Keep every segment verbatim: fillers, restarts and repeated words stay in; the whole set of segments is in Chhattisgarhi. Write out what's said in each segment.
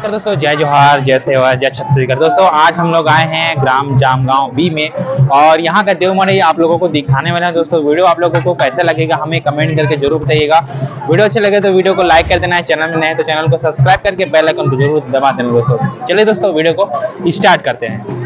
दोस्तों, जय जोहार, जय सेवा, जय छत्तीसगढ़। दोस्तों, आज हम लोग आए हैं ग्राम जामगांव बी में और यहाँ का देव मड़ई आप लोगों को दिखाने वाले हैं। दोस्तों, वीडियो आप लोगों को कैसा लगेगा, हमें कमेंट करके जरूर बताइएगा। वीडियो अच्छे लगे तो वीडियो को लाइक कर देना है, चैनल में नए हैं तो चैनल को सब्सक्राइब करके बेल आइकन को जरूर दबा देना। दोस्तों, चलिए दोस्तों, वीडियो को स्टार्ट करते हैं।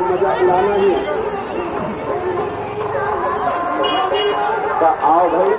मजा लाना ही। तो आओ भाई।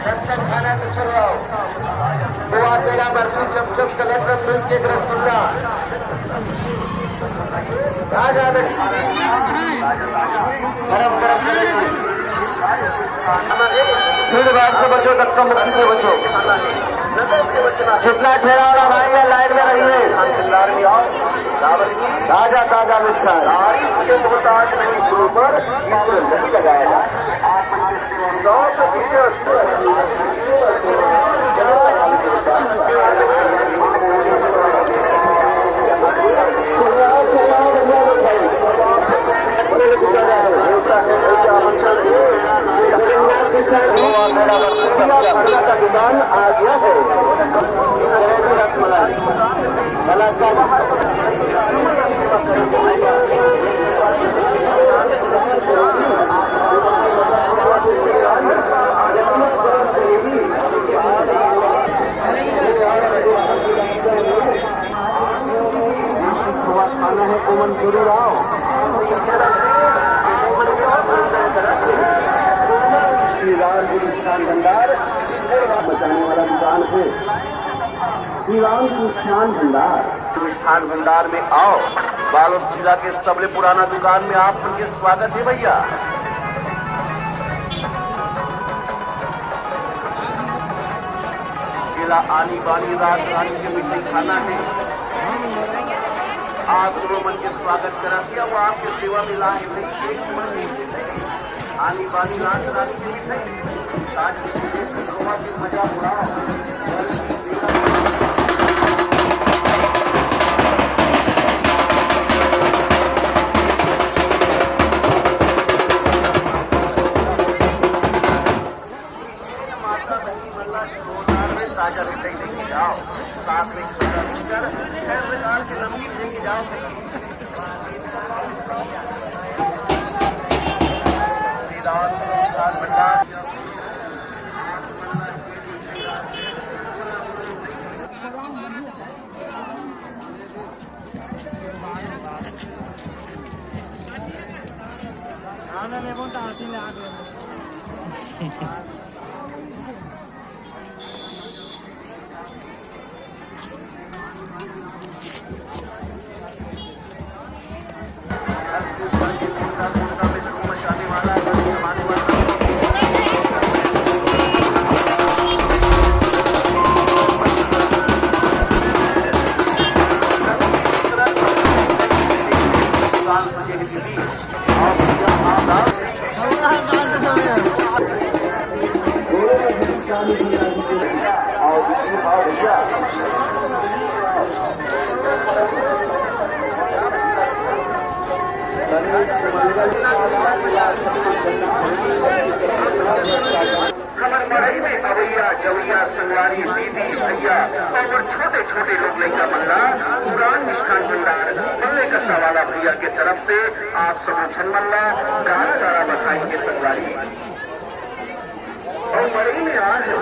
चमचम खाना तो छुड़वाओ। खोआ, पेड़ा, बर्फी, चमचम, कलेक्टर मिल के रसगुल्ला। आ जा बेटा। गरम, गरम, गरम। भीड़ भाड़ से बचो, धक्का मुक्की से बचो। जितना ठेला वाला भाई है, लाइन में रहिए। ताजा, ताजा मिष्ठान। खाना है, ओमन जरूर आओ। श्री राम गुरु स्थान भंडार, मचाने वाला दुकान है श्री राम गुरु स्थान भंडार। स्थान भंडार में आओ, बालोद जिला के सबले पुराना दुकान में आप मन के स्वागत हे भैया। आनी बानी रात रानी के मिठाई खाना हे। आज तुमन के स्वागत करत हे, अउ आपके सेवा में लाए हे एक मन। आनी बानी रात रानी के मिठाई, आज के मजा उड़ाओ। माता बहनी मन ला जोरदार में ताजा मिठाई लेके जाओ, साथ में छोटा बिस्तर, हर प्रकार के नमकीन लेके जाओ। श्री राम प्रसाद भंडार। हमर मड़ई में अवइया जवइया संगवारी दीदी भैया अउ छोटे छोटे लोग लइका मन ला पुरान मिष्ठान भंडार बल्ले कसा वाला भैया के तरफ से आप सबो झन मन ला गारा गारा बधाई हे संगवारी। अउ मड़ई में आ हे।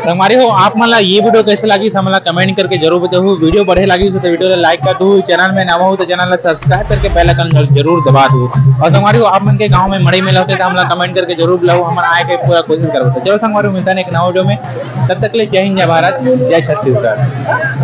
संगवारी हो, आप मन ला ये video कैसे लागिस, हमन ला comment करके जरूर बताहू। Video बढ़िया लागिस तो video ला like कर दू, channel में नवा हो तो channel ला subscribe करके bell icon जरूर दबा दू। और संगवारी हो, आप मन के गांव में मड़ई मेला होथे तो हमला comment करके जरूर बुलाहू, हमन आए के पूरा कोशिश करबो। तो चलो संगवारी हो, मिलथन एक नवा video में, तब तक के लिए जय हिंद, जय भारत, जय छत्तीसगढ़।